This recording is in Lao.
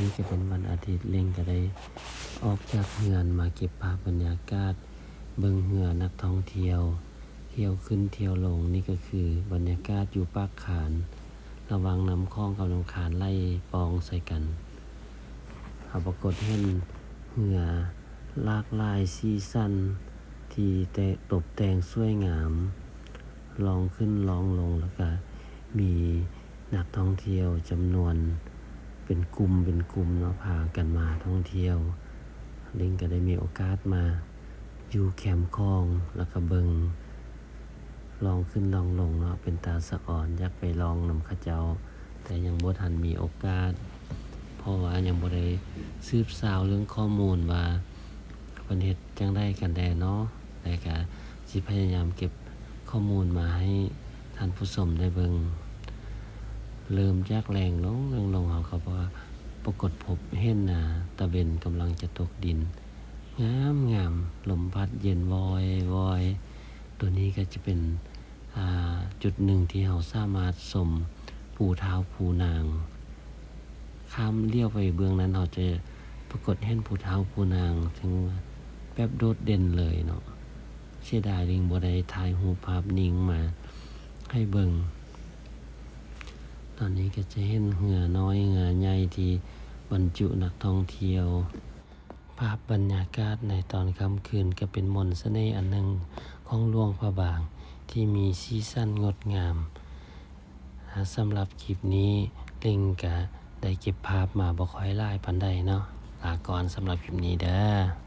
ນີ້ກໍເປັນວັນອາທິດ ເລັງກໍໄດ້ອອກຈາກເຮືອນມາເກັບພາບບັນຍາກາດເບິ່ງເຮືອນັກທ່ອງທ່ຽວ ທ່ຽວຂຶ້ນທ່ຽວລົງ. ນີ້ກໍຄືບັນຍາກາດຢູ່ປາກຄານ ລະຫວ່າງນ້ຳຂອງກັບນ້ຳຄານໄຫຼປ່ອງໃສ່ກັນ. ເຮົາປາກົດເຫັນເຮືອຫຼາກຫຼາຍສີສັນທີ່ແຕ່ ຕົບແຕ່ງສວຍງາມ ລ່ອງຂຶ້ນລ່ອງລົງ ແລ້ວກະມີນັກທ່ອງທ່ຽວຈຳນວນເປັນກຸ່ມເປັນກຸ່ມເນາະ ພາກັນມາທ່ອງທ່ຽວ. ເລັງກໍໄດ້ມີໂອກາດມາຢູ່ແຄມຂອງ ແລ້ວກະເບິ່ງລ່ອງຂຶ້ນລ່ອງລົງເນາະ ເປັນຕາສະອອນ ຢາກໄປລ່ອງນຳເຂົາເຈົ້າ ແຕ່ຍັງບໍ່ທັນມີໂອກາດ ເພາະວ່າຍັງບໍ່ໄດ້ສືບຊາວເລື່ອງຂໍ້ມູນວ່າເພິ່ນເຮັດຈັ່ງໃດກັນແດ່ເນາະ ແຕ່ກະຊິພະຍາຍາມເກັບຂໍ້ມູນມາໃຫ້ທ່ານຜູ້ຊົມໄດ້ເບິ່ງ. ເລີ່ມຈາກແລ່ງລົງ ແລ່ງລົງ ເຮົາກໍວ່າປາກົດພົບເຫັນ ອາ ຕາເວັນກຳລັງຈະຕົກດິນ ງາມໆ ລົມພັດເຢັນວອຍໆ. ໂຕນີ້ກໍຈະເປັນ ອ່າ ຈຸດໜຶ່ງທີ່ເຮົາສາມາດຊົມພູທ້າວພູນາງ. ຂ້າມລ້ຽວໄປເບື້ອງນັ້ນ ເຮົາຈະປາກົດເຫັນພູທ້າວພູນາງ ເຖິງແບບໂດດເດັ່ນເລີຍເນາະ. ເສຍດາຍເລັງບໍ່ໄດ້ຖ່າຍຮູບພາບນິ່ງມາໃຫ້ເບິ່ງ. ຕອນນີ້ກໍຈະເຫັນເຮືອນ້ອຍເຮືອໃຫຍ່ທີ່ບັນຈຸນັກທ່ອງທ່ຽວ. ພາບບັນຍາກາດໃນຕອນຄ່ຳຄືນກໍເປັນມົນສະເໜ່ອັນໜຶ່ງຂອງຫຼວງພະບາງທີ່ມີສີສັນງົດງາມ. ອາ ສຳລັບຄລິບນີ້ ເລັງກະໄດ້ເກັບພາບມາບໍ່ຄ່ອຍຫຼາຍປານໃດເນາະ. ລາກ່ອນສຳລັບຄລິບນີ້ເດີ.